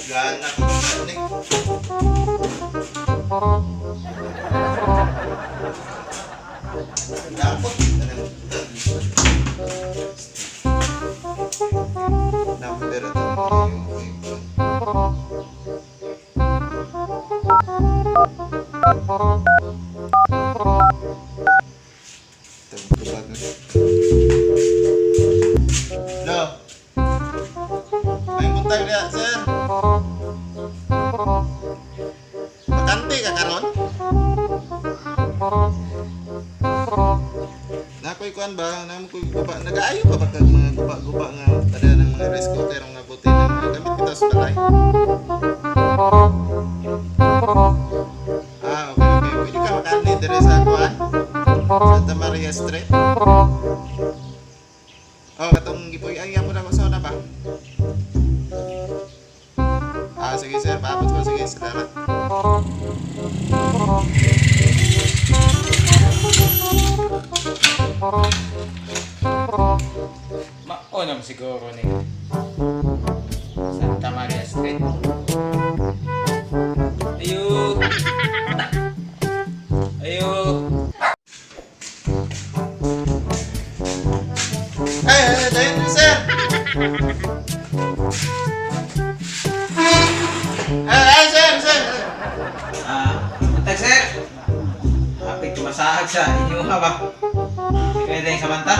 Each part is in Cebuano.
Gana ko ni. Dapat number ito. Hello. Ay, buntag na, sir. Bakante ka karon? Nakoy kuan ba? Namo koy guba. Nagaayo pa ba kag mga guba-guba nga tada ng mga rice cooker nga buti na mga gamit kita sa balay? Ah, okay, okay. Pwede ka makani dire sa kuan? Santa Maria Street. Oh, katong gipuy ay mo na sa una ba? Ah, sige sir, paabot ko. Sige, salamat. Maunam siguro ni Santa Maria Street. Ayo. Ayo. Ay, ay, ay, sir. Ay, ay, sir, sir. Ah, buntag sir. Hapit tumasahag sa inyo ha ba? Kaya dahil Samantha,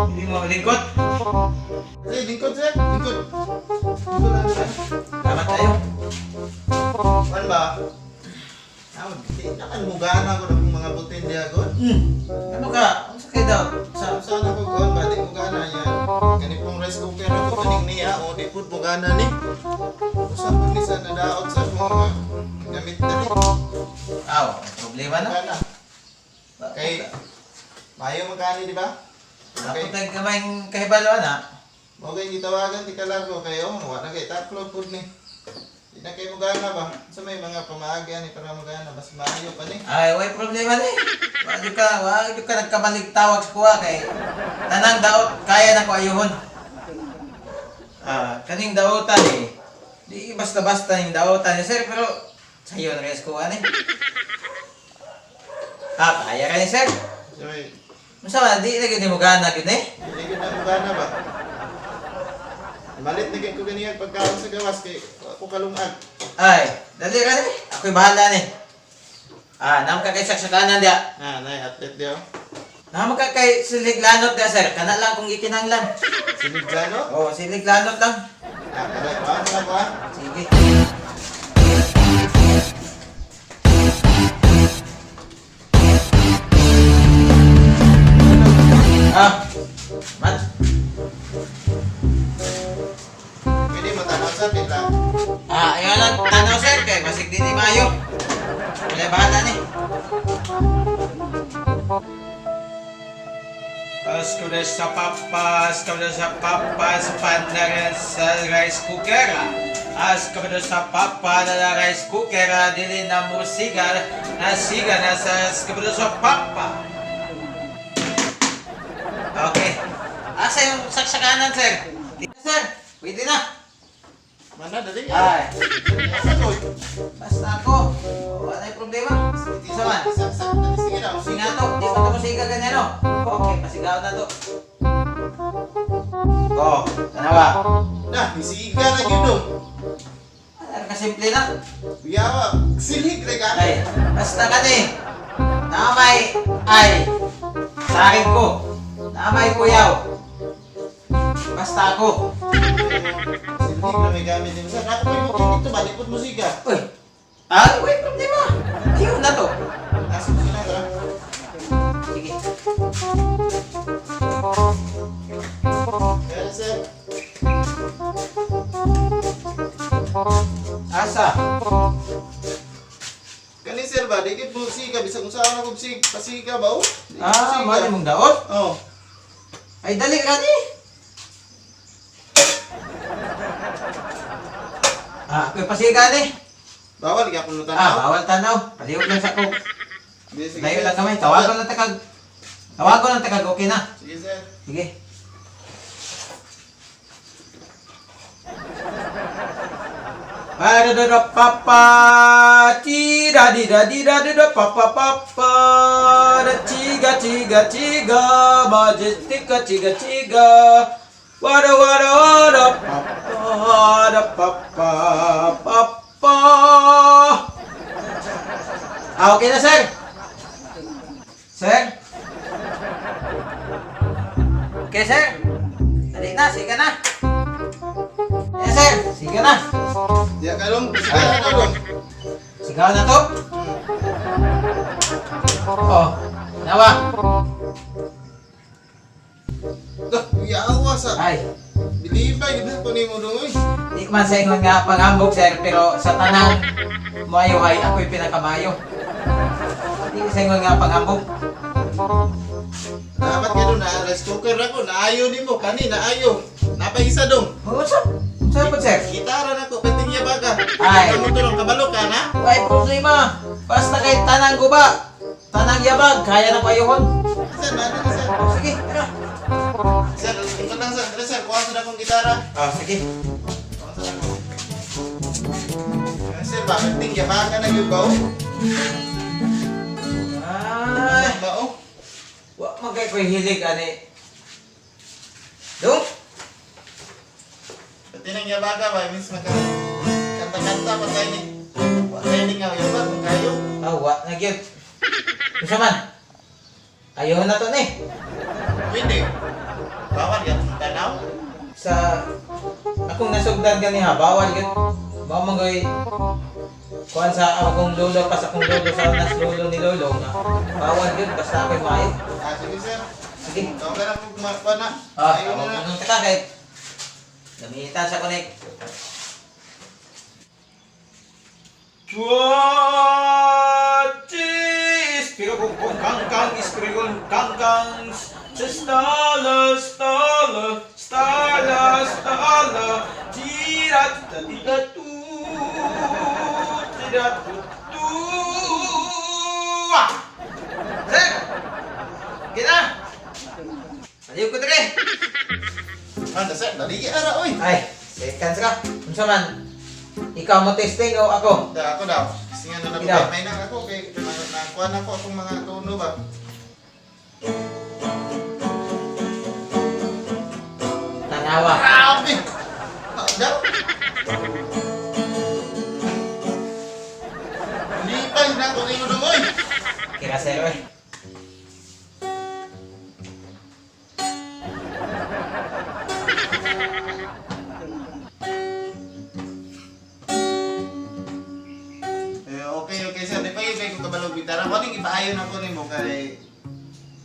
hindi mo lingkod. Sige, lingkod, sir. Lingkod. Lingkod lang, sir. Salamat tayo. Ano ba? Ah, di na kan mugana ko ng mga butin diya god. Ano ka? Ano sa kayo daw? Sa Sa saan ako god ba di mugana niya. Kani pong rice cooker ako kaning niya o di pud mugana ni. Usa pud ni sa nadaot sa akong mga gamit dali. Aw, problema na. Mugana. Kay maayo man kani di ba? Dapat Okay. nagkamay kahibalo na. Mo kay gitawagan ti kalargo kayo, wa na kay tatlo pud ni. Di na kay mugana ba? Sa may mga pamaagi ani para mugana bas maayo pa ni. Ay, way problema ni. Wa jud ka nagkamalig tawag sa kuha kay tanang daot kaya na ko ayuhon. Ah, kaning daotan eh. Di basta-basta yung daotan eh, sir, pero sayo na rin sa kuha ni. Ah, kaya ka ni sir. Sa may Unsa man di na gyud nimo gana gyud eh. Hindi ko na mugana ba? Malit na kay ko ganiya pagkaon sa gawas kay ako kalungag. Ay, dali ka ni. Ako'y bahala ni. Ah, naam ka kay saksakanan dia. Ah, nay atlet diyo. Naam ka kay siliglanot dia, sir. Kana lang kung gikinahanglan. Siniglano? Oh, siliglanot lang. Ah, kada pa na ba? Sige. Ah, mat. Pwede mo tanaw sa pila. Ah, ayaw lang. Tanaw sir, kay basig di ni Mayo. Wala bahala ni. Pasko sa papa, Pasko sa papa, sa pandaran sa rice cooker. Asko sa papa na rice cooker, dili na musiga, nasiga na sa asko sa papa. Okay. Asa yung saksakanan, sir? Di na, sir. Pwede na. Mana dali. Ay. Asa koy? Basta ako. Wala yung problema. Isa man. Saksak dali sige na. Sige nga to. Di pa ito masiga ganyan, no? Okay, pasigaw na to. Oh, tanawa. Na, isiga na gyud oh. Ano ka simple na? Biyawa, silhig ra ka. Ay, basta ka ni. Namay ay. Sakin ko. Namay kuyaw. Basta ako. Silhig na may gamit nimo. Sir, ako may bukin dito ba? Di pud musika. Uy. Ah, wait, problema. Ayun na to. Asa ko na tara. Sige. Kaya sir. Asa? Kani sir ba, di gid musika bisag unsaon ako sig pasiga ba oh? Di gid Ah, musiga. mali mong daot. Oh. Ay, dali ka ni. Ah, ako'y pasiga ni. Bawal gyapon mo Ah, tanaw. bawal tanaw. Palihog lang sa ko. Di, sige, Layo sir. lang kamay. Tawagon lang takag. Tawagon lang takag. Okay na. Sige sir. Sige. Para da da pa pa ti da di da di da di da pa pa pa pa da tiga tiga tiga majestica tiga tiga wada wada wada pa pa da pa pa pa pa. Ah, okay na, sir. Sir? Okay, sir. Dali na, sige na. Eh, sir, sige na. Diya ka dong, sigaw na to dong. Sigaw na to. Oh, nawa. Dah, yawa sa. Ay, Bilibay, gid ko nimo dong oy. di ko man sa ingon nga pangambok, sir, pero sa tanang maayo ay ako'y pinakamayo. Di ko sa ingon nga pangambok. Dapat ka dong na rice cooker ako, naayo nimo kani naayo. Napay isa dong. Oh, what's up? What's up, sir? Gitara na ko, pating niya baga. Ay. Ay, mo tulong kabalo ka na. Ay, problema. Basta kay tanang guba, tanang yabag, kaya na payuhon. Sir, maano na sir? Oh, sige, tara. Sir, ito lang sir, Dali, sir, kuha sa akong gitara. Oh, sige. Kuha sa akong. Eh, sir, bakit tingya baga na gyud ba? Oh? Ay, Ba oh? wa man kay ko'y hilig, ani. Dong? Pati nang yabaga ba, miss maka kanta-kanta pa tayo ni. Wa tayo ni nga yabag kung kayo. Ah, wa na gyud. Unsa man? Ayaw na to ni. Pwede. Bawal ka tanaw. Sa akong nasugdan ganiha, bawal gyud. Mao man goy kuan sa akong lolo pa sa akong lolo sa nas lolo ni lolo nga bawal gyud basta ako'y maayo. Ah, sige sir. Sige. Tawag ka na kung kumakuha na. Ah, Ayaw na na. anong kita kay gamitan sa connect. Pero kung kung kang kang iskrigon kang kang stala stala stala stala tira tira tu tira tu tu. Sir! Kita! Aliw ko dire! Ah, sir, dali ara oy. Ay, seconds ka. Unsa man? Ikaw mo testing o ako? Da ako daw. Kasi nga na Ikaw. may na ako kay nakuha na ko akong mga tono ba. Tanawa. Grabe. Ah, daw. Lipay na ko nimo dong oy. Kira sir, oy. Eh, okay, okay sir. Di pa yun kay kung kabalog gitara. Waning ipaayon ako nimo kay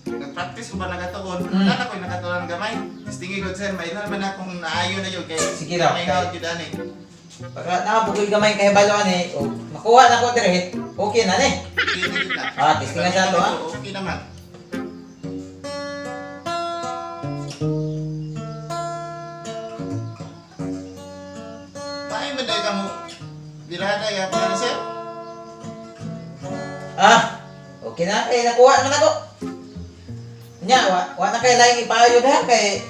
nag-practice ko ba nagatuon? Wala na ko'y nakatuon gamay. Testingi ko sir, may man akong naayon na yun kay Sige daw. May hawak yun ani. Pagka nakabugoy gamay kay baloan eh, o makuha na ko dire, okay na ni. Okay na yun na. Ah, testing na siya to, ha? Okay naman. Paano ba dahil ka mo? Birada ya pa na sir? Ah, okay na kay nakuha naman ako. Nya, wa, wa na kay laing ipaayod ha kay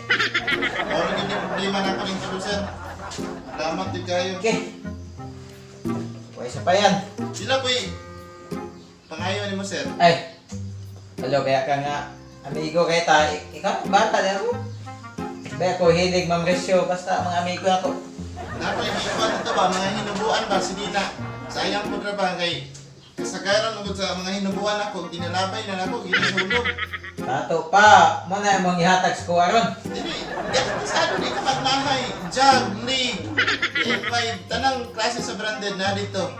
Oro yun yung problema na ako rin tulo sir. Salamat din kayo. okay. Wa isa pa yan. Sila ko'y pangayo ni mo sir. Ay. Hello, kaya ka nga amigo kay ta. Ikaw bata di ako. Kaya ko hilig Ma'am Resyo, basta mga amigo ako. Dapat ikuan ito ba, mga hinubuan ba, sige na. Sayang po na ba kay kasagaran mo sa mga hinubuan ako, ginalabay na ako, ginasunog. Tato pa, mo na imong ihatag sa kuha ron. Dili, sa ano di ka magmahay, Jug, League, M5, tanang klase sa branded na dito.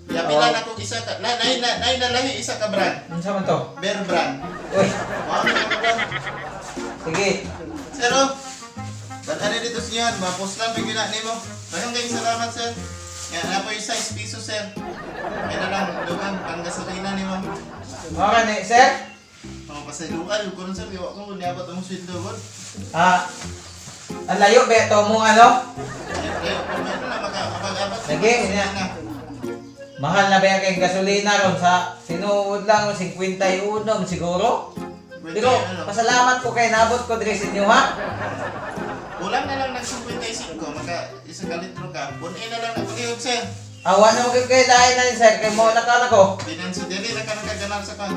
Yapilan Oh. ako isa ka, na, na, na, na, nalahi isa ka brand, Unsa man to? Bear brand. Uy, Wow, mga brand. sige. Sir, oh, Ba't dito siya? Mapos lang, bigyan na nimo. Daghang kayong salamat, sir. Yan, na po yung size piso, sir. Yan na lang, dugan, panggasolina nimo. Mao ni sir. Mga pasayluan, yung kuron, sir. Iwa ko, niabot ang sweldo, god. Ah, ang layo ba ito mong ano? Yan, kayo, kung meron na, makapag-abot. Sige, ina. Mahal na ba yung gasolina ron sa tinuod lang 51 siguro? Pwede, Pero ano, pasalamat ko kay nabot ko diri sa inyo ha. Kulang na lang ng 55, maka 1 ka litro ka. Punin na lang ako lihog, sir. Awa na mo kay lain na ni sir kay mo na ka ko. Binan sa dili na ka nakaganan sa kan.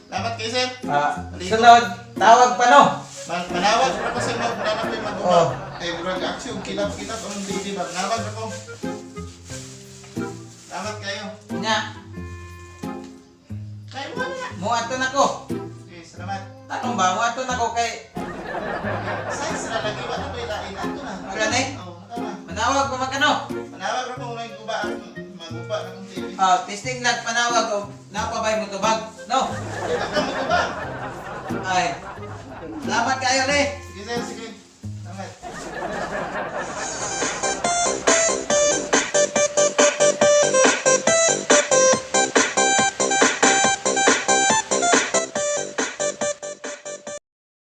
Salamat kay sir. Ah, sunod tawag pa no. Manawag ra ko sir, mag na ko maguba. Oh. Kay murag action kilap-kilap ang TV ba. Manawag ra ko. Salamat kayo. Nya, Kay mo na. mo ato na ko. Okay, salamat. Tanong ba mo ato na ko kay Size ra lagi wa na ko'y lain ato na. Wala na eh? Oo, tama. Manawag pa man kano. Manawag ra ko may guba ang maguba akong TV. Ah, testing lang panawag o napabay mo tubag. No. Kita ka mo guba. Ay. Salamat kayo le. Sige sir, sige.